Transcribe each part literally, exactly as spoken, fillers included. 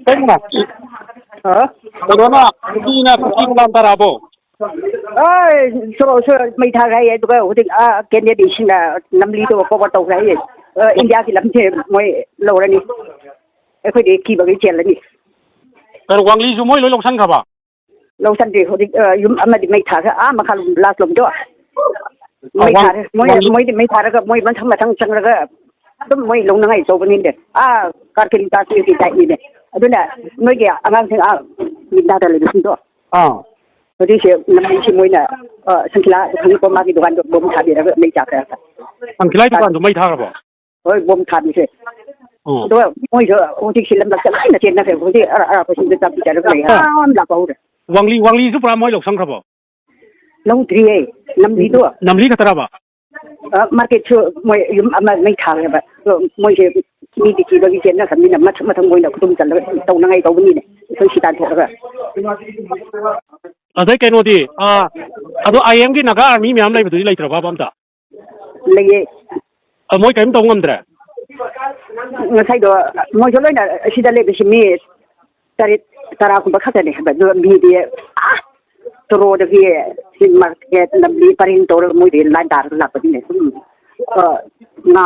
ꯀꯩꯅꯣ? ꯍꯥ? ꯀꯩꯅꯣꯅ, ꯅꯨꯄꯤꯅ ꯀꯨꯀꯤ ꯗꯨꯀꯥꯟ ꯇꯥꯔꯛꯑꯕꯣ? ꯑꯥ, ꯁꯣꯔꯣꯛ, ꯁꯣꯔꯣꯛ ꯃꯩ ꯊꯥꯈ꯭ꯔꯦ ꯍꯥꯏꯌꯦ, ꯑꯗꯨꯒ ꯍꯧꯖꯤꯛ, ꯑꯥ, ꯀꯦꯟꯗꯤꯗꯦꯠꯁꯤꯡꯅ ꯂꯝꯕꯤꯗꯣ ꯀꯣꯚꯔ ꯇꯧꯈ꯭ꯔꯦ ꯍꯥꯏꯌꯦ꯫ ꯑꯥ, ꯏꯟꯗꯤꯌꯥꯒꯤ ꯂꯝꯁꯦ ꯃꯣꯏ ꯂꯧꯔꯅꯤ, ꯑꯩꯈꯣꯏꯗꯤ ꯀꯤꯕꯒꯤ ꯆꯦꯜꯂꯅꯤ꯫ ꯀꯩꯅꯣ, ꯋꯥꯡꯂꯤꯁꯨ ꯃꯣꯏ ꯂꯣꯏ ꯂꯧꯁꯟꯈ꯭ꯔꯕ? ꯂꯧꯁꯟꯗ꯭ꯔꯤ꯫ ꯍꯧꯖꯤꯛ, ꯑ, ꯌꯨꯝ ꯑꯃꯗꯤ ꯃꯩ ꯊꯥꯈ꯭ꯔꯦ, ꯑꯥ ꯃꯈꯥ ꯂꯥꯁ ꯂꯣꯝꯗꯣ꯫ ꯑ, ꯃꯩ ꯋꯥꯡ-, ꯊꯥꯔꯦ꯫ ꯃꯣꯏ, ꯋꯥꯡ-, ꯃꯣꯏꯗꯤ ꯃꯩ ꯊꯥꯔꯒ ꯃꯣꯏ ꯃꯊꯪ ꯃꯊꯪ ꯆꯪꯂꯒ ꯑꯗꯨꯝ ꯃꯣꯏ ꯂꯧꯅꯉꯥꯏ ꯇꯧꯕꯅꯤꯅꯦ꯫ ꯑꯥ, ꯀꯥꯔꯀꯤꯟ ꯇꯥꯁꯤꯒꯤ ꯇꯥꯏꯞꯅꯤꯅꯦ꯫ ꯑꯗꯨꯅ ꯅꯣꯏꯒꯤ ꯑꯉꯥꯡꯁꯤꯡ, ꯑꯥ, ꯃꯤꯠꯅꯥꯗ ꯂꯩꯕꯁꯤꯡꯗꯣ꯫ ꯑꯥ꯫ ꯍꯧꯖꯤꯛꯁꯦ ꯂꯝꯕꯤꯁꯤ ꯃꯣꯏꯅ, ꯑ, ꯁꯪꯈꯤꯂꯥ ꯈꯪꯉꯤꯀꯣ, ꯃꯥꯒꯤ ꯗꯨꯀꯥꯟꯗꯣ ꯕꯣꯝ ꯊꯥꯕꯤꯔꯒ ꯃꯩ ꯆꯥꯛꯈ꯭ꯔꯦ꯫ ꯁꯪꯈꯤꯂꯥꯒꯤ ꯗꯨꯀꯥꯟꯗꯣ ꯃꯩ ꯊꯥꯈ꯭ꯔꯕꯣ? ꯍꯣꯏ, ꯕꯣꯝ ꯊꯥꯕꯤꯁꯦ꯫ ꯑꯣ꯫ ꯑꯗꯨꯒ ꯃꯣꯏꯁꯨ ꯍꯧꯖꯤꯛꯁꯤ ꯂꯝꯂꯛꯇ ꯂꯣꯏꯅ ꯆꯦꯟꯅꯈ꯭ꯔꯦ꯫ ꯍꯧꯖꯤꯛ ꯑꯔꯥꯞ ꯑꯔꯥꯞꯄꯁꯤꯡꯗ ꯆꯥꯛ ꯄꯤꯖꯔꯒ ꯂꯩ꯫ ꯑꯥ꯫ ꯌꯥꯝ ꯂꯥꯞꯄ ꯍꯧꯔꯦ꯫ ꯋꯥꯡꯂꯤ, ꯋꯥꯡꯂꯤꯁꯨ ꯄꯨꯔꯥ ꯃꯣꯏ ꯂꯧꯁꯟꯈ꯭ꯔꯕꯣ? ꯂꯧꯗ꯭ꯔꯤꯌꯦ, ꯂꯝꯕꯤꯗꯣ꯫ ꯂꯝꯂꯤ ꯈꯛꯇꯔꯕ? ꯑ, ꯃꯥꯔꯀꯦꯠꯁꯨ ꯃꯣꯏ ꯌꯨꯝ ꯑꯃ ꯃꯩ ꯊꯥꯈ꯭ꯔꯦꯕ꯫ ꯑꯗꯣ ꯃꯣꯏꯁꯦ ꯃꯤꯗꯤ ꯀꯤꯕꯒꯤ ꯆꯦꯟꯅꯈ꯭ꯔꯕꯅꯤꯅ ꯃꯊꯪ ꯃꯊꯪ ꯃꯣꯏꯅ ꯈꯨꯗꯨꯝ ꯆꯜꯂꯒ ꯇꯧꯅꯉꯥꯏ ꯇꯧꯕꯅꯤꯅꯦ꯫ ꯑꯩꯈꯣꯏ ꯁꯤ ꯇꯥꯟꯊꯣꯛꯑꯒ꯫ ꯑꯗꯩ ꯀꯩꯅꯣꯗꯤ, ꯑ, ꯑꯗꯣ ꯑꯥꯏ ꯑꯦꯝꯒꯤ ꯅꯥꯒꯥ ꯑꯥꯔꯃꯤ ꯃꯌꯥꯝ ꯂꯩꯕꯗꯨꯗꯤ ꯂꯩꯇ꯭ꯔꯕ ꯑꯝꯇ? ꯂꯩꯌꯦ꯫ ꯑ, ꯃꯣꯏ ꯀꯔꯤꯝ ꯇꯧ ꯉꯝꯗ꯭ꯔꯦ? ꯉꯁꯥꯏꯗꯣ ꯃꯣꯏꯁꯨ ꯂꯣꯏꯅ ꯑꯁꯤꯗ ꯂꯩꯕꯁꯤ ꯃꯤ ꯇꯔꯦꯠ ꯇꯔꯥꯒꯨꯝꯕ ꯈꯛꯇꯅꯦ ꯍꯥꯏꯕ꯫ ꯑꯗꯨꯒ ꯃꯤꯗꯤ, ꯑꯥ, ꯇꯣꯔꯣꯗꯒꯤ ꯁꯤ ꯃꯥꯔꯀꯦꯠ ꯂꯝꯕꯤ ꯄꯔꯤꯡ ꯇꯧꯔꯒ ꯃꯣꯏꯗꯤ ꯂꯥꯏꯟ ꯇꯥꯔꯒ ꯂꯥꯛꯄꯅꯤꯅꯦ꯫ ꯁꯨꯝ, ꯑ, ꯉꯥ,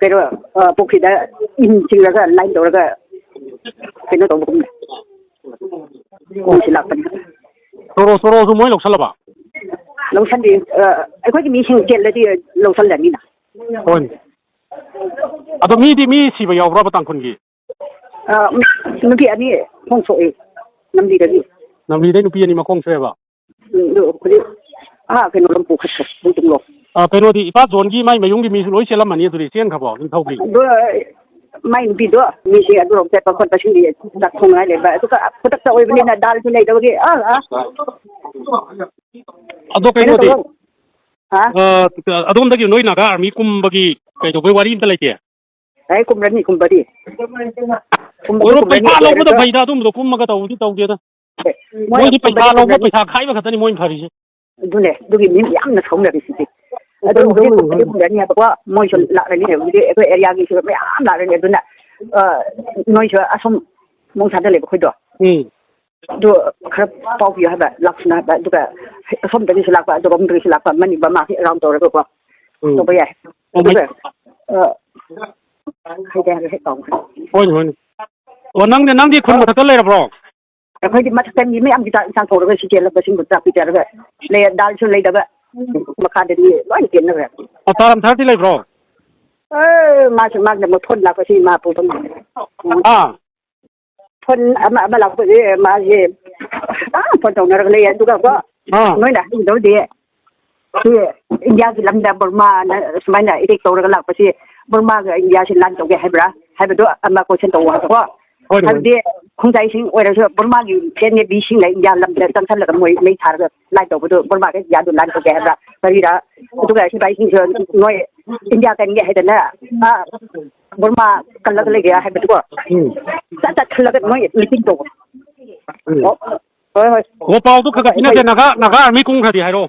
ꯀꯩꯅꯣ, ꯑ, ꯄꯨꯈ꯭ꯔꯤꯗ ꯏꯟ ꯆꯤꯡꯂꯒ ꯂꯥꯏꯟ ꯇꯧꯔꯒ ꯀꯩꯅꯣ ꯇꯧꯕꯒꯨꯝꯅ꯫ ꯃꯣꯏꯁꯤ ꯂꯥꯛꯄꯅꯤ꯫ ꯇꯣꯔꯣ, ꯇꯣꯔꯣꯁꯨ ꯃꯣꯏ ꯂꯧꯁꯜꯂꯕ? ꯂꯧꯁꯜꯂꯤ꯫ ꯑ, ꯑꯩꯈꯣꯏꯒꯤ ꯃꯤꯁꯤꯡ ꯆꯦꯜꯂꯗꯤ ꯂꯧꯁꯜꯂꯅꯤꯅ꯫ ꯍꯣꯏꯅꯦ꯫ ꯑꯗꯣ ꯃꯤꯗꯤ, ꯃꯤ ꯁꯤꯕ ꯌꯥꯎꯕ꯭ꯔꯕ ꯇꯥꯡꯈꯨꯜꯒꯤ? ꯑ, ꯅꯨꯄꯤ ꯑꯅꯤ ꯈꯣꯡ ꯁꯣꯛꯏ ꯂꯝꯕꯤꯗꯒꯤ꯫ ꯂꯝꯕꯤꯗꯩ ꯅꯨꯄꯤ ꯑꯅꯤ ꯃꯈꯣꯡ ꯁꯣꯛꯑꯦꯕ? ꯎꯝ, ꯑꯗꯨ ꯍꯧꯖꯤꯛ, ꯑꯥ, ꯀꯩꯅꯣ ꯂꯣꯝ ꯄꯨꯈꯠꯈ꯭ꯔꯦ, ꯕꯨꯡꯇꯨꯡꯂꯣꯝ꯫ ꯑ, ꯀꯩꯅꯣꯗꯤ, ꯏꯄꯥ ꯖꯣꯟꯒꯤ ꯃꯥꯏ ꯃꯌꯨꯝꯒꯤ ꯃꯤꯁꯨ ꯂꯣꯏ ꯆꯦꯜꯂꯝꯃꯅꯤ ꯑꯗꯨꯗꯤ, ꯆꯦꯟꯈ꯭ꯔꯕꯣ ꯅꯤꯡꯊꯧꯒꯤ? ꯑꯗꯣ, ꯃꯥꯏ ꯅꯨꯄꯤꯗꯣ, ꯃꯤꯁꯦ ꯑꯗꯨꯔꯣꯝ ꯆꯠꯄ ꯈꯣꯠꯄꯁꯤꯡꯗꯤ ꯆꯥꯛ ꯊꯣꯡꯅꯉꯥꯏ ꯂꯩꯕ, ꯑꯗꯨꯒ ꯈꯨꯗꯛꯇ ꯑꯣꯏꯕꯅꯤꯅ ꯗꯥꯜꯁꯨ ꯂꯩꯇꯕꯒꯤ, ꯑꯥ, ꯑꯥ꯫ ꯑꯗꯣ ꯀꯩꯅꯣ ꯀꯩꯅꯣꯗꯤ, ꯇꯧꯔꯣ꯫ ꯍꯥ? ꯑ, ꯑꯗꯣꯝꯗꯒꯤ ꯅꯣꯏ ꯅꯥꯒꯥ ꯑꯥꯔꯃꯤ ꯀꯨꯝꯕꯒꯤ ꯀꯩꯗꯧꯕꯩ ꯋꯥꯔꯤ ꯑꯝꯇ ꯂꯩꯇꯦ? ꯑꯦ, ꯀꯨꯝꯔꯅꯤ, ꯀꯨꯝꯕꯗꯤ꯫ ꯀꯨꯝꯕꯗꯤ ꯑꯣ, ꯀꯨꯝꯔꯅꯤ, ꯄꯩꯁꯥ ꯂꯧꯕꯗ ꯀꯨꯝꯔꯒ ꯐꯩꯗ, ꯑꯗꯨꯝꯕꯗꯣ ꯀꯨꯝꯃꯒ ꯇꯧꯕꯗꯤ ꯇꯧꯗꯦꯗ꯫ ꯑꯦ, ꯃꯣꯏ ꯃꯣꯏꯗꯤ ꯄꯩꯁꯥ ꯀꯨꯝꯕꯗꯤ ꯂꯧꯕ, ꯀꯨꯝꯔꯅꯤ꯫ ꯄꯩꯁꯥ ꯈꯥꯏꯕ ꯈꯛꯇꯅꯤ ꯃꯣꯏꯅ ꯐꯔꯤꯁꯦ꯫ ꯑꯗꯨꯅꯦ, ꯑꯗꯨꯒꯤ ꯃꯤ ꯌꯥꯝꯅ ꯁꯣꯝꯅꯔꯤꯁꯤꯗꯤ꯫ ꯑꯗꯨ ꯑꯗꯨ ꯍꯧꯖꯤꯛ ꯑꯗꯨ ꯀꯨꯝꯕꯗꯤ ꯀꯨꯝꯔꯅꯤ ꯍꯥꯏꯕꯀꯣ, ꯃꯣꯏꯁꯨ ꯎꯝ꯫ ꯂꯥꯛꯂꯅꯤ ꯍꯥꯏꯕꯗꯤ ꯑꯩꯈꯣꯏ ꯑꯦꯔꯤꯌꯥꯒꯤꯁꯨ ꯃꯌꯥꯝ ꯂꯥꯛꯂꯅꯤ꯫ ꯑꯗꯨꯅ ꯑ, ꯅꯣꯏꯁꯨ ꯑꯁꯣꯝ ꯃꯣꯡꯁꯥꯗ ꯂꯩꯕ ꯈꯣꯏꯗꯣ, ꯎꯝ꯫ ꯑꯗꯨ ꯈꯔ ꯄꯥꯎ ꯄꯤꯌꯨ ꯍꯥꯏꯕ, ꯂꯥꯛꯁꯅꯨ ꯍꯥꯏꯕ, ꯑꯗꯨꯒ ꯑꯁꯣꯝꯗꯒꯤꯁꯨ ꯂꯥꯛꯄ, ꯑꯗꯨꯒ ꯑꯃꯗꯒꯤꯁꯨ ꯂꯥꯛꯄ, ꯃꯅꯤꯡ ꯕꯔꯃꯥꯁꯤ ꯑꯦꯔꯥꯎꯟ ꯇꯧꯔꯒꯀꯣ ꯎꯝ꯫ ꯇꯧꯕ ꯌꯥꯏ꯫ ꯑꯣ, ꯑꯗꯨꯒ, ꯑ, ꯍꯥꯏꯗꯤ ꯍꯥꯏꯕ ꯍꯦꯛ ꯀꯥꯎꯈ꯭ꯔꯦ꯫ ꯍꯣꯏꯅꯦ, ꯍꯣꯏꯅꯦ꯫ ꯑꯣ, ꯅꯪꯗꯤ, ꯅꯪꯗꯤ ꯈꯨꯟ ꯃꯊꯛꯇ ꯂꯩꯔꯕ꯭ꯔꯣ? ꯑꯩꯈꯣꯏꯗꯤ ꯃꯊꯛꯇ ꯃꯤ ꯃꯌꯥꯝꯒꯤ ꯆꯥꯛ ꯏꯟꯁꯥꯡ ꯊꯣꯡꯔꯒ ꯁꯤ ꯆꯦꯜꯂꯛꯄꯁꯤꯡꯕꯨ ꯆꯥꯛ ꯄꯤꯖꯔꯒ ꯂꯩ꯫ ꯗꯥꯜꯁꯨ ꯂꯩꯗꯕ꯫ ꯃꯈꯥꯗꯗꯤ ꯂꯣꯏꯅ ꯆꯦꯟꯅꯈ꯭ꯔꯦ꯫ ꯑꯣ, ꯇꯥꯔꯥ ꯃꯊꯥꯗꯤ ꯂꯩꯕ꯭ꯔꯣ? ꯑꯦ, ꯃꯥꯁꯨ, ꯃꯥꯒꯤ ꯃꯊꯣꯟ ꯂꯥꯛꯄꯁꯤ ꯃꯥ ꯄꯨꯐꯝ꯫ ꯑꯥ꯫ ꯐꯣꯟ ꯑꯃ, ꯑꯃ ꯂꯥꯛꯄꯁꯤ ꯃꯥꯁꯤ, ꯑꯥ, ꯐꯣꯟ ꯇꯧꯅꯔꯒ ꯂꯩ꯫ ꯑꯗꯨꯒ ꯀꯣ, ꯑꯥ꯫ ꯅꯣꯏꯅ ꯍꯥꯏꯒꯗꯧꯗꯤ ꯁꯤ ꯏꯟꯗꯤꯌꯥꯒꯤ ꯂꯝꯗ ꯕꯔꯃꯥꯅ ꯁꯨꯃꯥꯏꯅ ꯑꯦꯇꯦꯛ ꯇꯧꯔꯒ ꯂꯥꯛꯄꯁꯤ, ꯕꯔꯃꯥꯒ ꯏꯟꯗꯤꯌꯥꯁꯤ ꯂꯥꯟ ꯇꯧꯒꯦ ꯍꯥꯏꯕ꯭ꯔꯥ ꯍꯥꯏꯕꯗꯣ ꯑꯃ ꯀꯣꯏꯁꯟ ꯇꯧꯋꯣ ꯍꯥꯏꯕꯀꯣ꯫ ꯍꯣꯏꯅꯦ, ꯍꯣꯏꯅꯦ꯫ ꯍꯥꯏꯕꯗꯤ ꯈꯣꯡꯖꯥꯏꯁꯤꯡ ꯑꯣꯏꯔꯁꯨ ꯕꯔꯃꯥꯒꯤ ꯁꯦꯅꯦꯕꯤꯁꯤꯡꯅ ꯏꯟꯗꯤꯌꯥ ꯂꯝꯗ ꯆꯪꯁꯜꯂꯒ ꯃꯣꯏ ꯃꯩ ꯊꯥꯔꯒ ꯂꯥꯟ ꯇꯧꯕꯗꯣ ꯕꯔꯃꯥꯒ ꯏꯟꯗꯤꯌꯥꯗꯣ ꯂꯥꯟ ꯇꯧꯒꯦ ꯍꯥꯏꯕ꯭ꯔꯥ ꯀꯔꯤꯔꯥ? ꯑꯗꯨꯒ ꯁꯤꯐꯥꯏꯁꯤꯡꯁꯨ ꯅꯣꯏ ꯏꯟꯗꯤꯌꯥ ꯀꯟꯒꯦ ꯍꯥꯏꯗꯅ, ꯑꯥ, ꯕꯔꯃꯥ ꯀꯜꯂꯒ ꯂꯩꯒꯦ ꯍꯥꯏꯕꯗꯨꯀꯣ꯫ ꯎꯝ꯫ ꯆꯠ ꯆꯠ ꯈꯜꯂꯒ ꯃꯣꯏ ꯃꯤꯇꯤꯡ ꯇꯧꯕ꯫ ꯎꯝ꯫ ꯑꯣ, ꯍꯣꯏ, ꯍꯣꯏ꯫ ꯑꯣ, ꯄꯥꯎꯗꯨ ꯈꯔ ꯈꯔ ꯄꯤꯅꯁꯦ꯫ ꯑꯩꯈꯣꯏ ꯅꯥꯒꯥ, ꯅꯥꯒꯥ ꯑꯥꯔꯃꯤ ꯀꯨꯝꯈ꯭ꯔꯗꯤ ꯍꯥꯏꯔꯛꯑꯣ꯫